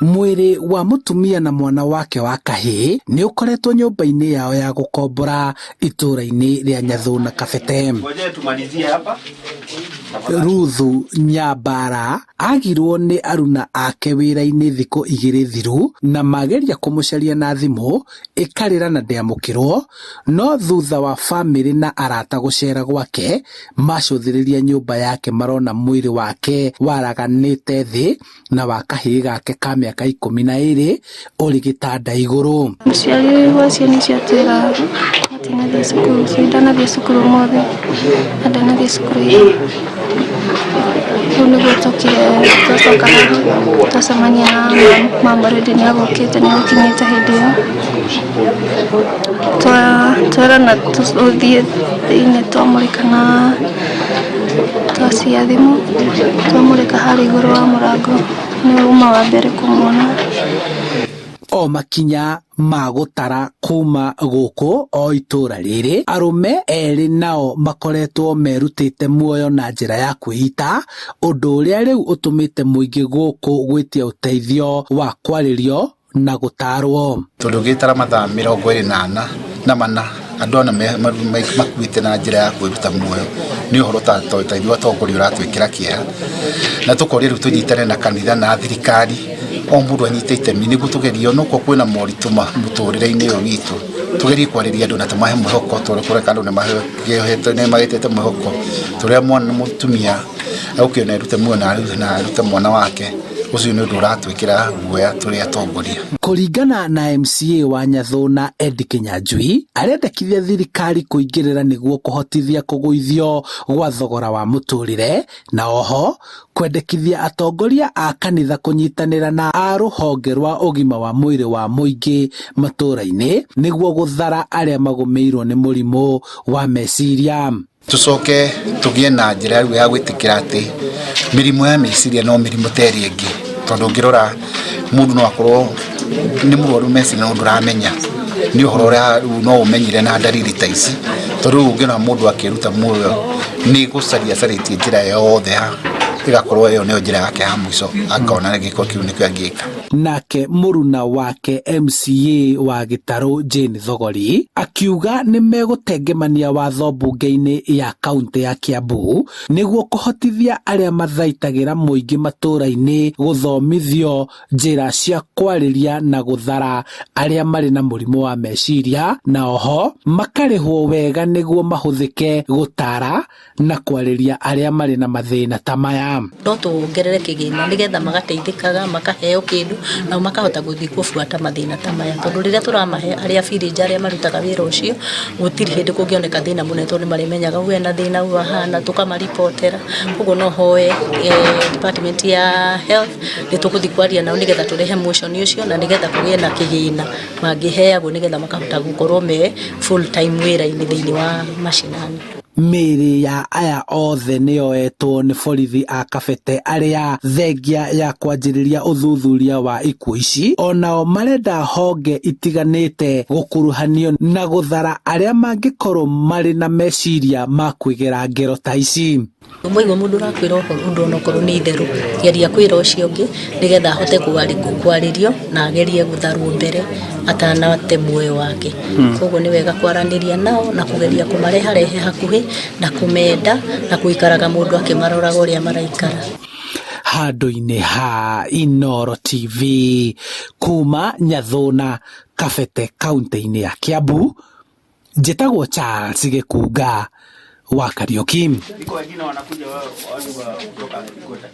Mwĩrĩ wa mũtumia na mwana wake wa kahĩĩ nĩ ũkoretwo nyũmba-inĩ yao ya gũkombora itũũra-inĩ rĩa Nyathuna Kabete. Ngoja tumalizie hapa. Ruthu Nyambara agirwo nĩ aruna ake wĩra-inĩ thikũ 2 thiru na mageria kũmũcaria na thimũ ĩkarĩra na ndĩamũkĩrwo, no thutha wa famĩlĩ na arata gũcera gwake macũthĩrĩria nyũmba yake marona mwĩrĩ wake waraganĩte thĩ na wa kahĩĩ gake ka mĩaka 12 ũrĩ gĩtanda igũrũ. Mũciari wa ciana icio atwĩra matinathiĩ cukuru, ũcio ndanathiĩ cukuru ũmũthĩ na ndanathiĩ cukuru ira. Rĩu nĩguo tũkire twacoka haha twacemania na mama already nĩ agũkĩte, nĩ agũkinyĩte hĩndĩ ĩyo. Twerana tũthiĩ thĩinĩ twamũrĩka na toci ya thimũ, twamũrĩka harĩa igũrũ wa mũrango nĩwe uma wa mbere kũmuona. O makinya ma gũtara kuma gũkũ o itũra rĩrĩ, arũme erĩ nao makoretwo merutĩte muoyo na njĩra ya kwĩita, ũndũ ũrĩa rĩu ũtũmĩte mũingĩ gũkũ gwĩtia ũteithio wa kwarĩrio na gũtarwo. Tondũ ũngĩtara mathaa 24 andũ ana makuĩte na njĩra ya kwĩruta muoyo, nĩ ũhoro ta ithuĩ atongoria ũratwĩkĩra kĩeha, na tũkoria rĩu tũnyitane na kanitha na thirikari, o mũndũ anyite itemi nĩguo tũgerie onokorwo kwĩna moritũ mũtũrĩre-inĩ ũyũ witũ, tũgerie kwarĩria andũ na tũmahe mwĩhoko, tondũ kũreka andũ nĩ magĩtete mwĩhoko, tũrĩa mwana mũtumia egũkĩona erute muoyo na arute mwana wake, ũcio nĩ ũndũ ũratwĩkĩra guoya tũrĩ atongoria. Kũringana na MCA wa Nyathuna Eddie Kinyanjui, arendekithia thirikari kũingĩrĩra nĩguo kũhotithia kũgũithio gwa thogora wa mũtũrĩre, na oho kwendekithia atongoria a kanitha kũnyitanĩra na a rũhonge rwa ũgima wa mwĩrĩ wa mũingĩ matũũra-inĩ nĩguo gũthara arĩa magũmĩirwo nĩ mũrimũ wa meciria. Tũcoke tũgĩe na njĩra rĩu ya gwĩtĩkĩra atĩ mĩrimũ ya meciria no mĩrimũ ta ĩrĩa ĩngĩ, tondũ ũngĩrora mũndũ no akorwo nĩ mũrwaru meciria no ndũramenya, nĩ ũhoro ũrĩa rĩu no ũmenyire na ndariri ta ici, tondũ rĩu ũngĩona mũndũ akĩruta muoyo nĩ gũcaria acarĩtie njĩra yothe ya ĩgakorwo ĩyo nĩyo njĩra yake ya mũico, akona gĩko kĩu nĩkĩo angĩka. Nake mũruna wake MCA wa Gĩtarũ Jane Thogori akiuga nĩ megũtengemania watho mbunge-inĩ ya kaunti ya Kiambu nĩguo kũhotithia arĩa mathaitagĩra mũingĩ matũũra-inĩ gũthomithio njĩra cia kwarĩria na gũthara arĩa marĩ na mũrimũ wa meciria, na oho makarĩhwo wega nĩguo mahũthĩke gũtara na kwarĩria arĩa marĩ na mathĩna ta maya. No tuongerere kĩgĩna nĩgetha magateithĩkaga, makaheo kĩndũ nao makahota gũthiĩ kũbuata mathĩna ta maya, tondũ rĩrĩa tũramahe arĩa village arĩa marutaga wĩra ũcio, gũtirĩ hĩndĩ kũngĩoneka thĩna mũnene, tondũ nĩ marĩmenyaga ũyũ ena thĩna, ũyũ ahana, tũkamaribotera. Koguo no hoe department ya health nĩ tũgũthiĩ kwaria nao nĩgetha tũrehe motion ũcio, na nĩgetha kũgĩe na kĩgĩna mangĩheagwo nĩgetha makahota gũkorwo me full time wĩra-inĩ thĩinĩ wa macinani. Mĩĩrĩ ya aya othe nĩyoetwo nĩ borithi a Kabete arĩa thengia ya kwanjĩrĩria ũthuthuria wa ikuũ ici, onao marenda honge itiganĩte gũkuruhanio na gũthara arĩa mangĩkorwo marĩ na meciria ma kwĩgera ngero ta ici. Mwaigua mũndũ ũrakwĩra ũhoro ũndũ onokorwo nĩ itherũ, geria kwĩra ũcio ũngĩ nĩgetha ahote kwarĩrio na agerie gũtharwo mbere atanate muoyo wake. Koguo nĩ wega kwaranĩria nao na kũgeria kũmareharehe hakuhĩ na kũmenda na gũikaraga mũndũ akĩmaroraga ũrĩa maraikara. Handũ-inĩ ha Inooro TV kuma Nyathuna, Kabete, kaunti-inĩ ya Kiambu, njĩtagwo Charles Gĩkunga wa Kariũki. Iko wengine wanakuja wao watu wa kutoka Kigota.